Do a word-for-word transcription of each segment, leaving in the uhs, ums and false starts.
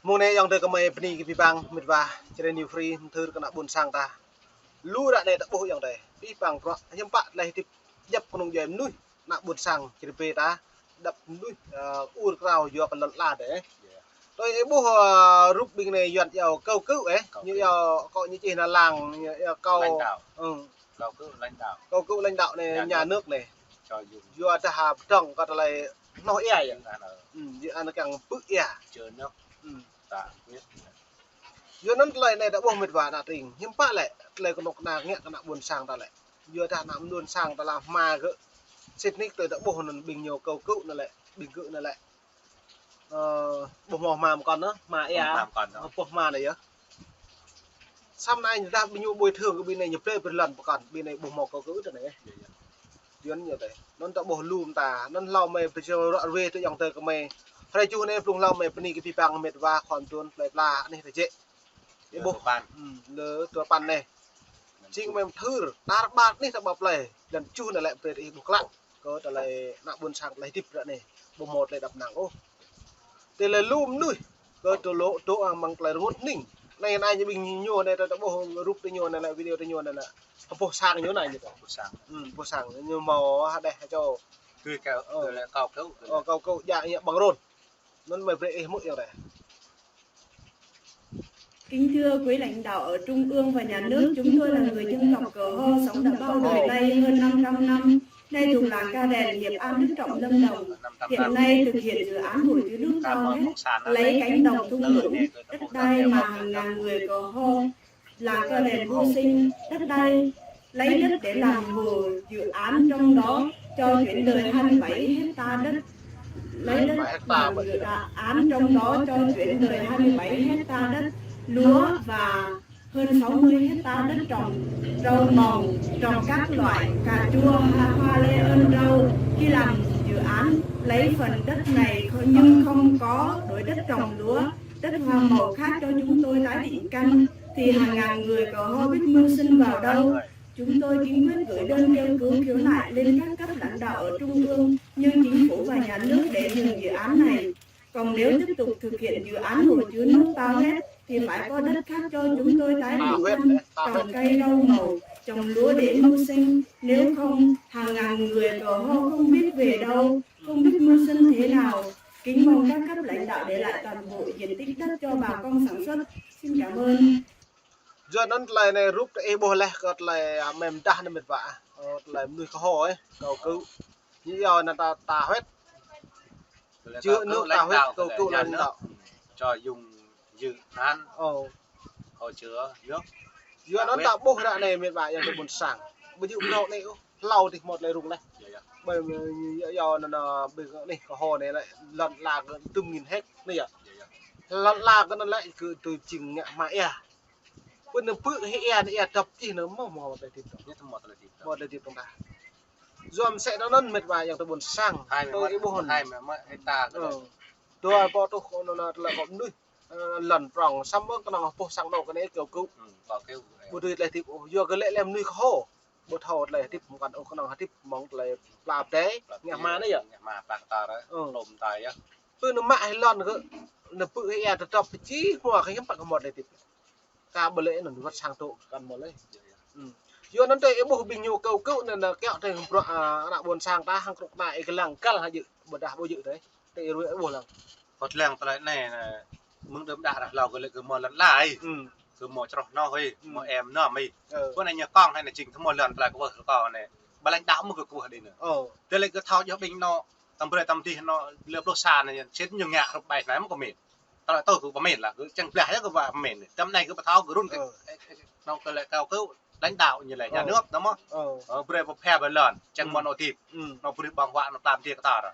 Mơ̆ng anai ayŏng adơi kơmơi bơni kơ abih bang mĕt wa, Jrai New Free, mơthưr kơ ană ƀôn sang ta. Lu ră anai ta ƀuh ayŏng adơi, abih bang bruă hiư̆m pă tơlơi hơdip djŏp kơnung djuai mơnuih, ană ƀôn sang Jrai ƀe ta, djŏp mơnuih, ơ, ur krao yua kơ lŏn ala dêh. Tui ih ƀuh, ơ, rup ƀing anai Yuan iâu cầu cựu ĕ, ñu iâu kơ ñu čih ană làng, ñu iâu cầu, lãnh đạo. Ư. Cầu cựu lãnh đạo. Cầu cựu lãnh đạo anai, nhà nước anai. Yua dah pơdơ̆ng kơ tơlơi hnoh ia yơh. Ư, yua anŭn kiăng pơ̆k ia. Ư. Yua anŭn tơlơi anai ta ƀuh mĕt wa ană tring. Hiư̆m pă lĕ, tơlơi kơnuk kơna ngă kơ ană ƀôn sang ta lĕ. Yua dah ană ƀôn sang ta lăm hmua gơ̆. Sĭt nik tơlơi ta ƀuh anŭn ƀing ñu cầu cựu anŭn lĕ, ƀing gơ̆ anŭn lĕ. Ơ, ƀu hmâo hmua mơkŏn anŭn, hmua ia. Hmâo hmua mơkŏn anŭn. Ƀu hmâo anŭn yơh. Samơ̆ anai dah ƀing ñu bồi thường kơ ƀing anai ñu brơi pơlŏn pơkŏn, ƀing anai ƀu hmâo cầu cựu tơ anai. Yua anŭn yơh tơlơi. Anŭn ta ƀuh lu mơta, anŭn hlâo mơi pơjing ră ruai tơ ayŏng adơi kơmơi. Hrơi juh anai blung hlâo mơi bơni kơ abih bang mĕt wa khŏm tuan plơi pla anih ta jĕ. Ih ƀuh. Ư, lơ tơpăn anai. Jing mơi mơthưr, tar ƀar anih ta ƀă plơi. Lŏn juh anai lĕ brơi ih ƀuh klă. Kơ tơlơi ană ƀôn sang tơlơi hơdip ră anai. Ƀu hmâo tơlơi đăp năng ôh. Tơlơi lu mơnuih. Kơ tơlơi dŏ, dŏ amăng tơlơi rơngot hning. Anai anai ñu ƀing ñu anai ta ƀuh rup tơ ñu anai lĕ video tơ ñu anai lĕ. Hơpŭ sang ñu anai ñu ta. Hơpŭ sang. Ư, hơpŭ sang ñu hmâo hơdeh hơčâo. Tui kâo, ơ, tui lĕ cầu cựu, tui lĕ. Ơ, cầu cựu, djă ñu bằng rôn. Anŭn mơi brơi ih hmư̆ ayŏng adơi. Kính thưa quý lãnh đạo ở trung ương và nhà nước, chúng tôi là người dân tộc Cơ Ho sống đã bao đời nay hơn năm trăm năm. Nay thuộc làng Ca Đèn, huyện An Đức, Trọng, Lâm Đồng. Hiện nay thực hiện dự án hồ chứa nước Tao Hét, lấy cánh đồng thung lũng, đất đai mà hàng ngàn người Cơ Ho làng Ca Đèn mưu sinh, đất đai, lấy đất để làm hồ dự án, trong đó cho chuyển đổi hai mươi bảy hecta đất, lấy đất làm dự án, trong đó cho chuyển đổi hai mươi bảy hecta đất lúa và hơn sáu mươi hecta đất trồng rau màu, trồng các loại cà chua, hoa, hoa lê, ơn, rau. Khi làm dự án, lấy phần đất này nhưng không có đổi đất trồng lúa, đất hoa màu khác cho chúng tôi tái định canh, thì hàng ngàn người Cơ Ho biết mưu sinh vào đâu. Chúng tôi kiên quyết gửi đơn kêu cứu khiếu nại lên các cấp lãnh đạo ở trung ương, nhưng chính phủ và nhà nước để dừng dự án này. Còn nếu tiếp tục thực hiện dự án hồ chứa nước Tao Hét thì phải có đất khác cho chúng tôi tái định canh, trồng cây rau màu, trồng lúa để mưu sinh. Nếu không, hàng ngàn người Cơ Ho không biết về đâu, không biết mưu sinh thế nào. Kính mong các cấp lãnh đạo để lại toàn bộ diện tích đất cho bà con sản xuất. Xin cảm ơn. Yua anŭn tơlơi anai rup tơ ih ƀuh laih kơ tơlơi, ơ, mơ̆ng dah anai mĕt wa. Ơ, tơlơi mơnuih Cơ Ho ĕ, cầu cựu. Ñu iâu anŭn ta, Tao Hét. Chứa nước Tao Hét, cầu cựu lãnh đạo. Cho dùng dự án. Ơ. Hồ chứa nước. Yua anŭn ta ƀuh ră anai mĕt wa ayŏng adơi ƀôn sang. Ƀu djơ̆ phrâo anai ôh, hlâo adih hmâo tơlơi rŭng laih. Ƀơi yua anŭn ƀing anai Cơ Ho anai lĕ lŏn ala kơ tơm nghìn héc anai yơh. Lŏn ala kơ anŭn lĕ kơ tui jing ngă hmua ia. Pơ anŭn pơ̆k hĭ ia, ia dŏp čih anŭn mơ̆ hmâo tơlơi hơdip tŏng. Hmâo tơlơi hơdip tŏng tah. Yua mơsĕ anŭn mĕt wa ayŏng adơi ƀôn sang. Tui ih ƀuh anŭn. Hai mươi mốt hecta. Ơ. Dua rơbâo rơtuh kơ anŭn tơlơi kơ mơnuih. Ơ, lŏn prŏng, samơ̆ kơnơ̆ng hơpŭ sang anŏ kơ anai kơyâo kơ̆. Ƀu dưi tơlơi hơdip ôh, yua kơ lĕ lĕ mơnuih Kơho. Ƀu thâo tơlơi hơdip mơ̆ng kơnơ̆ng hơdip mơ̆ng tơlơi pla pơdai, ngă hmua anai yơh. Ngă hmua pla kơtar, ơ, lŏm tai yơh. Pơ anŭn mă hĭ lŏn kơ, anŭn pơ̆k hĭ ia tơdrŏp pơčih hmua kơ hiư̆m pă kơ hmâo tơlơi hơdip. Kơ ƀơi lĕ anŭn wơ̆t sang tŏ kơ kăn hmâo lĕ. Yua anŭn tơ ih ƀuh ƀing ñu kơyâo kơ̆ anŭn kiăng tơ bruă, ơ, ană ƀôn sang ta hăng kơnuk kơna ih kơlăng kăl hă jơ̆, ƀôdah ƀu jơ̆ tơ. Tơ ih ruai ih ƀuh lăng. Kơ lăng tơlơi anai, mơ̆ng đưm đă ră hlâo kơ lĕ kơ hmâo lŏn ala ih. Kơ hmâo čroh hnoh ih, hmâo em nơm ih. Pơ anai ñu kơ̆ng hĭ anai jing tơ hmâo lŏn tơlơi kơ wơh kơ anai. Ƀơi lãnh đạo mơ̆ kơ wơh đĭ anai. Tơlơi kơ thâo djơ̆ ƀing anŏ, tăm brơi tăm dih anŏ, lơ pluh sa anai, sĭt ñu ngă hrup ƀai anai mơ̆ kơ mĭn. Tơlơi tơ kơ pơmĭn lah, kơ čang blah yơh kơ pơmĭn. Tăm anai kơ pơthâo kơ run kơ, anŏ kơ lĕ kơyâo kơ̆ lãnh đạo ñu lĕ nhà nước anŭn mơ̆. Ơ, brơi pơphe ƀơi lŏn, čang mơ̆n anŏ hơdip. Anŏ brơi ƀơ̆ng huă anŏ tlam dih kơtar.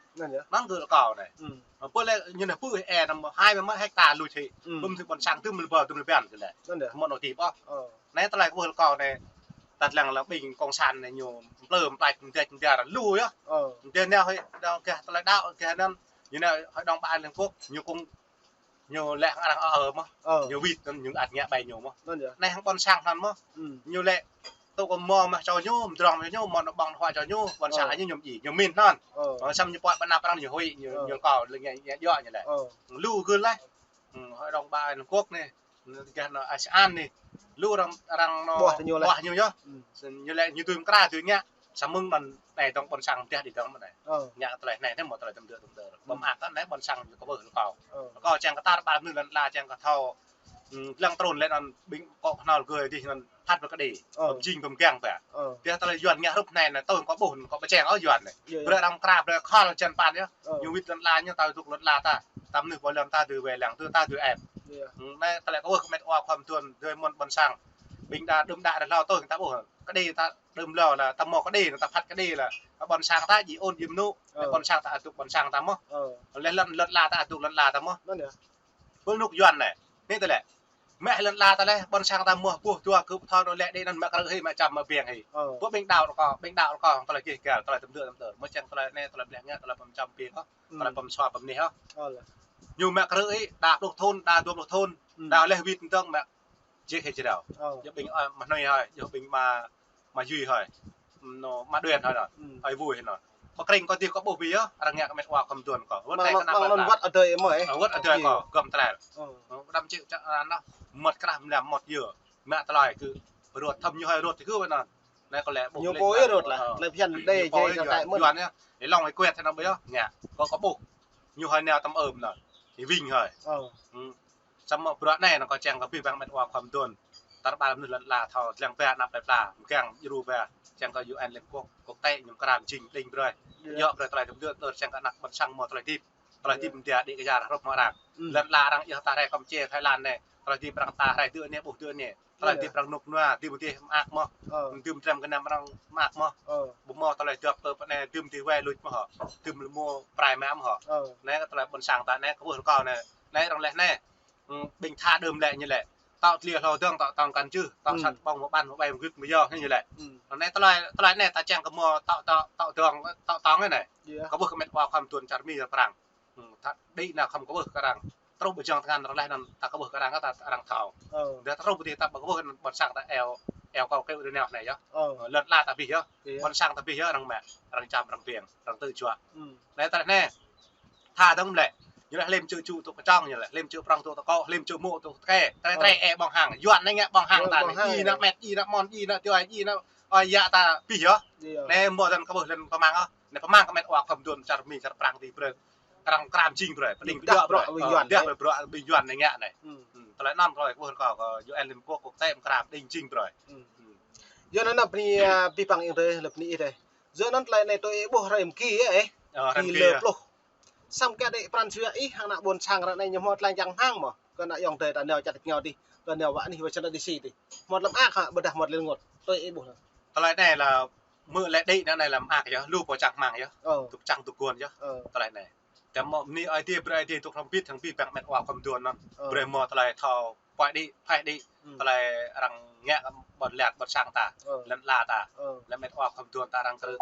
Anŭn kơ kâo anai. Ơ, pơ lĕ ñu anai pơ̆k hĭ ia anŭn hai mươi mốt hecta lui hĭ. Ƀu thâo ƀôn sang tơm lĕ ƀơ tơm lĕ ƀiăn kơ lĕ. Hmâo anŏ hơdip ôh. Anai tơlơi kơ wơh kơ anai. Tơdang lăng ƀing kông sản anai ñu plư mơplai mơdeh mơdeh lu yơh. Mơdeh anai hơi đŏng gah tơlơi đaŏ gah anŭn. Ñu anai hơi đŏng ƀă Liên Quốc, ñu kông ñu lĕ hăng arăng ơ ơ mơ̆. Ñu wĭt anŭn ñu ăt ngă ƀai ñu mơ̆. Anai hăng ƀôn sang anŭn mơ̆. Ñu lĕ tŭ kơ hmâo mơ̆ čô ñu, mơdrŏng mơ̆ ñu, hmâo anŏ ƀơ̆ng huă čô ñu, ƀôn sang ñu ñu mơ̆ djai, ñu mĭn anŭn. Ơ, samơ̆ ñu pơ̆k ƀơi anăp arăng ñu huĭ, ñu, ñu kâo lĕ ngă, ngă djŏ ñu lĕ. Lu gơ̆ laih. Hội đồng Bảo an Liên Hợp Quốc anai, gah anŭn ASEAN anai. Lu arăng, arăng anŭn ƀuah tơ ñu lĕ. Ƀuah ñu yơh. Ñu lĕ ñu tui mơkra tui ngă. Samơ̆ anŭn anai dŏng ƀôn sang mơ̆ đih đĭ dŏng mơ̆ anai. Ngă tơlơi anai, anai mơ̆ tơlơi tơm dơ̆ tơm dơ̆. Ƀu mơak anŭn anai ƀôn sang ñu kơ ƀuh rơkâo. Rơkâo čang kơ tar ƀar mơnuih lŏn ala čang kơ thâo, lăng trŭn lĕ anŭn ƀing kơ kơnăl gơ̆ dih anŭn phat pơ kơđi. Pơm jing pơm gang pă. Biă tơlơi Yuan ngă hrup anai anŭn tui kơ ƀuh kơ pơčeng ôh Yuan anai. Brơi arăng mơkra brơi khol čan pan yơh. Ñu wĭt lŏn ala ñu ta dŏ lŏn ala ta. Ta mơnuih ƀơi lŏn ta dŏ wai lăng dŏ ta dŏ ĕp. Anai tơlơi kơ ƀuh kơ met wa khŏm tuan dŏ mơ̆n ƀôn sang. Ƀing đa đưm đă rơlâo tui ta ƀuh. Kơđi ta đưm lâo lĕ, ta mơ̆ kơđi lĕ, ta phat kơđi lĕ. Ƀôn sang ta djơ̆ ôn djơ̆ mơnŭ. Ƀôn sang ta ăt dŏ ƀôn sang ta mơ̆. Lĕ lŏn, lŏn ala ta ăt dŏ lŏn ala ta mơ̆. Pơl nuk Yuan anai. Anai tơlơi. Mă lŏn ala ta lĕ, ƀôn sang ta mơ̆ ƀuh dua kơ thâo anŭn lĕ đĭ anŭn mă krư̆ hĭ, mă čăm mă biêng hĭ. Pơ ƀing đaŏ rơkâo, ƀing đaŏ rơkâo, tơlơi gêh gal, tơlơi tơm dơ̆ tơm dơ̆. Mơ̆ čang tơlơi anai, tơlơi ƀlĕ ngă, tơlơi pơm čăm biêng ôh. Tơlơi pơm sua pơm nih ôh. Ñu mă krư̆ hĭ, đa pluh thŭn, đa dua pluh thŭn, đa leh wĭt tơ̆ng mă jĕ hĭ jrao. Yua ƀing, ơ, mă hnơi hơi, yua ƀing mă, mă Yuan hơi. Anŭn, mă Đuan hơi anŭn. Hơi vui hơi anŭn. Pơkreng kơ dih kơ ƀuh biă, arăng ngă kơ met wa khŏm tuan kơ. Wơ̆t anai kơ anăp anŭn wơ̆t adơi mơ̆ ê. Wơ̆t adơi kơ, gơ̆m tơlơi. Đăm čĭ čă anŭn, mơ̆t krah mlam mơ̆t yơh. Mă tơlơi kơ, pơrơt thâm ñu hơi rơt kơ anŭn. Anai kơ lĕ ƀuh ñu lĕ pô yơh rơt lah. Lĕ phiăn đê jĕ kơ tai mơ̆n. Yuan yơh. Ê lŏng hơi kuet hơi anŭn biă, ngă. Kơ kơ ƀuh. Ñu hơi nao tăm ơm anŭn. Ih wing hơi. Samơ̆ bruă anai anŭn kơ čang kơ abih bang met wa khŏm tuan. Tar ƀar mơnuih lŏn ala thâo lăng ba anăp plơi pla, mơgang djru ba. Čang kơ U N Liên Hợp Quốc, quốc tế ñu mơkra jing đing brơi. Yua brơi tơlơi tơm dơ̆ tơm dơ̆ čang kơ anăp ƀôn sang mơ̆ tơlơi hơdip. Tơlơi hơdip mơ̆ dia đĭ kơ yar hrŏp mơ̆ arăng. Lŏn ala arăng yơh ta rai kăm čê Thái Lan anai. Tơlơi hơdip arăng ta rai dơ̆ anai ƀuh dơ̆ anai. Tơlơi hơdip arăng rơnŭk rơnua, hơdip hơdip mơak mơ̆. Hơdip tram gơnam arăng mơak mơ̆. Ƀu mơ̆ tơlơi dŏp kơ pơ anai hơdip hơdip wai luč mơ̆ hŏ. Hơdip lơmô prai mă mơ̆ hŏ. Anai kơ tơlơi ƀôn sang ta anai kơ ƀuh rơkâo anai. Anai arăng leh anai. Ƀing tha đưm lĕ ñu lĕ. Tŏ tlia hlâo dơ̆ng, tŏ tŏng kăn čưh, tŏ sat ƀơ̆ng mơ̆ ƀăn mơ̆ ƀai mơ̆ gưt mơ̆ yơh, anai ñu lĕ. Anai tơlơi, tơlơi anai ta čang kơ mơ̆ tŏ, tŏ, tŏ dơ̆ng, tŏ tŏng anai. Kơ ƀuh kơ met wa khŏm tuan čar Mi čar Prang. Tha đĭ anai khŏm kơ ƀuh kơ arăng. Truh ƀơi jơ̆ng tơngan arăng leh anŭn ta kơ ƀuh kơ arăng ta, arăng thâo. Dah ta truh ƀơi dih ta ƀu kơ ƀuh anŭn ƀôn sang ta eo, eo kâo kơ đơ neo anai yơh. Lŏn ala ta abih yơh. Ƀôn sang ta abih yơh arăng mă, arăng čăm arăng biêng, arăng tơ̆ juă. Anai tơlơi anai. Tha dơ̆ng lĕ. Ñu lĕ hlĭm čư̆ čư̆ tŭ kơčŏng ñu lĕ, hlĭm čư̆ prŏng tŭ tơkŏ, hlĭm čư̆ mô̆ tŭ tơkĕ. Tơlơi tơlơi ĕ ƀơ̆ng hăng, Yuan anai ngă ƀơ̆ng hăng ta anai. Ih nă met, ih nă mon, ih nă tiŏ, ih nă ơi yă ta abih yơh. Anai mơ̆ dăn kơ ƀuh lĕ pơmang ôh. Anai pơmang kơ met wa khŏm tuan čar Mi čar Prang dih brơi. Arăng mơkra jing brơi, pơđing pơdjŏ brơi. Dah brơi bruă ƀing Yuan anai ngă anai. Tơlơi anŭn kơ ƀuh rơkâo kơ U N Liên Hợp Quốc quốc tế mơkra pơđing jing brơi. Yua anŭn anăp bơni, abih bang ing tơ lĕ bơni ih dih. Yua anŭn tơlơi anai tui ih ƀuh rai mơki yơh ê. Rai mơki lơ pluh. Samơ̆ kơ đĭ pran jua ih hăng ană ƀôn sang ră anai ñu hmâo tơlơi čang hmang mơ̆. Kơ ană ayŏng adơi ta nao čar tač rơngiao dih. Kơ nao wă anih wă čar anai dih si dih. Hmâo tơlơi mơak hă, ƀôdah hmâo tơlơi rơngot. Tui ih ƀuh anŭn. Tơlơi anai lĕ mơ̆ lĕ đĭ anŭn anai lĕ mơak yơh, lu pô čang hmang yơh. Dŏ čang dŏ guôn yơh. Tơlơi anai. Tơdah mơ̆ bơni Ơi Adai brơi Ơi Adai dŏ hrŏm bit hăng abih bang met wa khŏm tuan anŭn. Brơi mơ̆ tơlơi thâo pơai đĭ, pơai đĭ. Tơlơi arăng ngă ƀôn lan ƀôn sang ta. Lŏn ala ta. Lĕ met wa khŏm tuan ta arăng krư̆.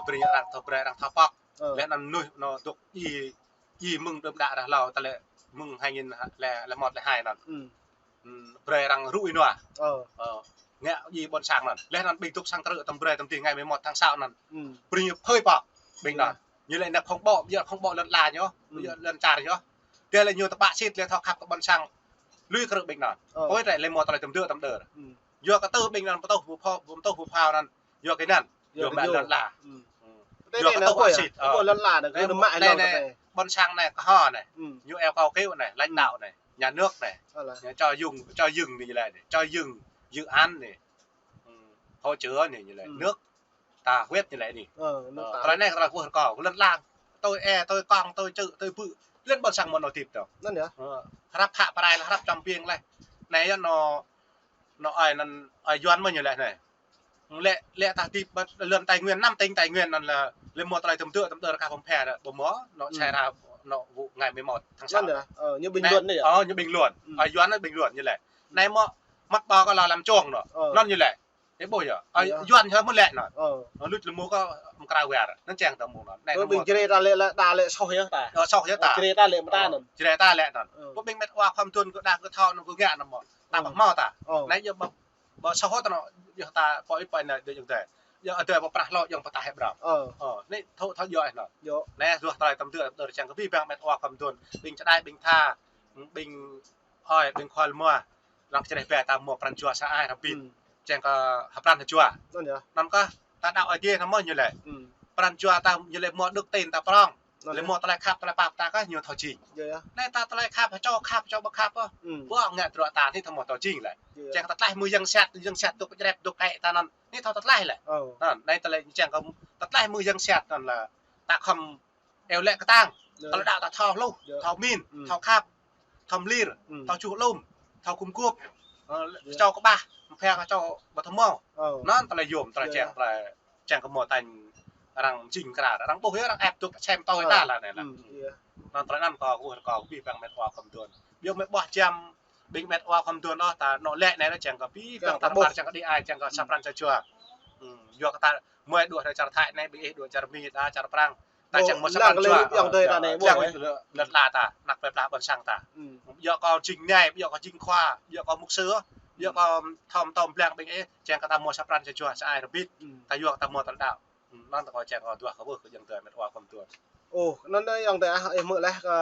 Brơi arăng thâo brơi arăng thâo pŏk. Lĕ anŭn mơnuih anŭn dŏ djai, djai mơ̆ng đưm đă ră hlâo, tơlơi mơ̆ng hai nghìn lẻ, lẻ một lẻ hai anŭn. Brơi arăng rŭ ih nua. Ngă djai ƀôn sang anŭn. Lĕ anŭn ƀing dŏ sang krư̆ tơm brơi tơm dih ngày mười một tháng sáu anŭn. Brơi ñu phơi pŏk ƀing anŭn. Ñu lĕ năp khŏng ƀô̆, yua khŏng ƀô̆ lŏn ala ñu, yua lŏn čar ñu. Tơdah lĕ ñu tơpă sĭt lĕ thâo khăp kơ ƀôn sang. Lui krư̆ ƀing anŭn. Ôi, tơlơi lĕ mơ̆ tơlơi tơm dơ̆ tơm dơ̆. Yua kơ tơ ƀing anŭn pơtŭh pơphao, pơtŭh pơphao anŭn. Yua kơ anŭn. Yua mă lŏn ala. Yua kơ tơ ƀă sĭt. Ƀôn sang anai kơ hŏ anai. Ñu eo kâo kêu anai, lãnh đạo anai, nhà nước anai. Ñu cho dừng, cho dừng anai ñu lĕ anai. Cho dừng, dự án anai. Hỗ trợ anai ñu lĕ. Nước ta huyết ñu lĕ anai. Tơlơi anai tơlơi kơ ƀuh rơkâo. Lŏn ala. Tui ê, tui kông, tui čư̆, tui bư̆. Lĕ ƀôn sang mơ̆ nao tip tơ. Hrăp hă prai lĕ, hrăp čăm biêng lĕ. Anai yơh anŭn Anŭn ơi anŭn ơi Yuan mơ̆ ñu lĕ anai. Lĕ, lĕ ta hơdip ƀơi lŏn Tây Nguyên, năm tỉnh Tây Nguyên anŭn lĕ, lĕ mơ̆ tơlơi tơm dơ̆, tơm dơ̆ rơkâo pơm phe dah, ƀu mơ̆, anŭn xảy ra, anŭn vụ ngày mười một tháng sáu. Anŭn dah, ơ, ñu ƀing Luan anai yơh. Ơ, ñu ƀing Luan. Ơi Yuan anŭn ƀing Luan ñu lĕ. Anai mơ̆, măt ƀă kơ lŏn Lam Čuông anŭn. Anŭn ñu lĕ. Ih ƀuh yơh. Ơi Yuan yơh mơ̆ lĕ anŭn. Anŭn luč lơmô kơ mơkra wơr. Anŭn čang tơ mơ̆ng anŭn. Anai ƀing Jrai ta lĕ, lĕ, đa lĕ soh yơh ta. Ơ, soh yơh ta. Jrai ta lĕ mơta anŭn. Jrai ta lĕ anŭn. Ƀu ƀing met wa khŏm tuan kơ đa kơ thâo anŭn kơ ngă anŭn mơ̆. Ta ƀu hmâo ta. Anai yơh ƀu, ƀu soh hŏ ta anŭn, yơh ta pô ih pô anai dŏ jing tơ. Yơh adơi ƀu prah lŏ jing pô ta hĕ ƀrăm. Ơ. Ơ, anai thâo, thâo yơh anŭn. Yơh. Anai yơh tơlơi tơm dơ̆, tơm dơ̆ čang kơ abih bang met wa khŏm tuan. Ƀing čơđai, ƀing tha. ƀing ơi, ƀing khua lmua, lăng čơđeh ƀe ta mơ̆ pran jua sa ai rơbit. Čang kơ hơpran jua. Anŭn kơ ta đaŏ Ơi Adai anŭn mơ̆ ñu lĕ. Pran jua ta ñu lĕ mơ̆ đức tin ta prong. Lĕ mơ̆ tơlơi khăp, tơlơi pap ta kơ ñu thâo jing. Anai ta tơlơi khăp, čô khăp, čô ƀu khăp ôh. Ƀu ngă drŏ ta anai ta mơ̆ thâo jing lĕ. Čang tơtlaih mơ̆ yang sat, yang sat dŏ jrep dŏ kĕ ta anŭn. Anai thâo tơtlaih lĕ. Anŭn, anai tơlơi čang kơ tơtlaih mơ̆ yang sat anŭn lĕ ta khŏm iâu laĭ kơtang. Tơlơi đaŏ ta thâo hluh, thâo min, thâo khăp, thâo mlir, thâo čuh lŏm, thâo gum guôp. Ơ, kơčâo kơƀah, mơphia kơčâo ƀu thâo mơ̆. Anŭn tơlơi yôm, tơlơi čang, tơlơi čang kơ mơ̆ tañ arăng jing kra, arăng ƀuh yơh, arăng ĕp dŏ sem tui ta lĕ anai lĕ. Anŭn tơlơi anŭn kâo kơ, kâo kơ abih bang met wa khŏm tuan. Biă mơ̆ ƀuh jam ƀing met wa khŏm tuan ôh, ta nŏ lĕ anai lĕ čang kơ abih bang ta ƀar čang kơ đĭ ai čang kơ sa pran sa jua. Yua kơ ta mơ̆ đuaĭ čar Thái anai, ƀing ih đuaĭ čar Mi ta, čar Prang. Ta čang mơ̆ sa pran jua. Lăng lĕ lŏn ala ta, anăp plơi pla ƀôn sang ta. Yua kơ jing nai, yua kơ jing khua, yua kơ mục sư, yua kơ thâo tơm blang ƀing ih, čang kơ ta mơ̆ sa pran sa jua, sa ai rơbit. Ta yua kơ ta mơ̆ tơlơi đaŏ. Anŭn ta kơ čang kơ duah kơ ƀuh kơ ayŏng adơi met wa khŏm tuan. Ơ, anŭn ayŏng adơi ah, ih hmư̆ laih kơ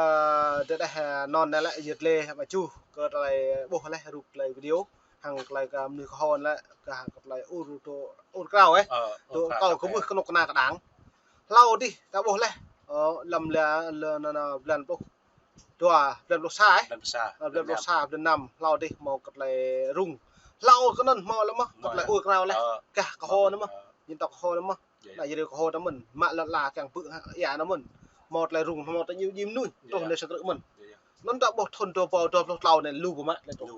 tơlơi đaŏ anŭn anai lĕ yơh lĕ mă čuh kơ tơlơi ƀuh laih rup tơlơi video. Hăng tơlơi kơ mơnuih kơhŏn lĕ, kơ hăng kơ tơlơi ur tơ, ur krao ĕh. Tơ kâo kơ ƀuh kơnuk kơna kơđang. Hlâo dih ta ƀuh laih, ơ, lăm lĕ, lĕ, anŭn, anŭn, blan pluh dua, blan pluh sa ĕh. Blan pluh sa, blan pluh sa, blan năm, hlâo dih mơ̆ kơ tơlơi rŭng. Hlâo kơ anŭn mơ̆ lĕ mơ̆, kơ tơlơi ur krao laih. Kah kơhŏn anŭn mơ̆, jing tŏ kơhŏn anŭn mơ̆. Anai jing kơhŏn ta mơ̆n, mă lŏn ala kiăng ƀu ia anŭn mơ̆n. Mơ̆ tơlơi rŭng, mơ̆ tơlơi jim jim nuih, truh anai sang krư̆ mơ̆n. Anŭn ta ƀuh thun dua rơbâo dua pluh tlâo anai lu ƀu mă lĕ truh.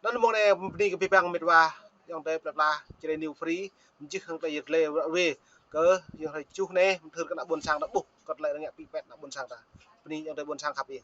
Anŭn mơ̆ anai bơni kơ abih bang met wa, ayŏng adơi plơi pla, Jrai New Free, mơjih hăng tơlơi yơh lĕ wê, kơ ayŏng adơi čuh anai, mơthưr kơ ană ƀôn sang ta ƀuh, kơ tơlơi arăng ngă pĭ pĕt ană ƀôn sang ta. Bơni ayŏng adơi ƀôn sang khăp ih.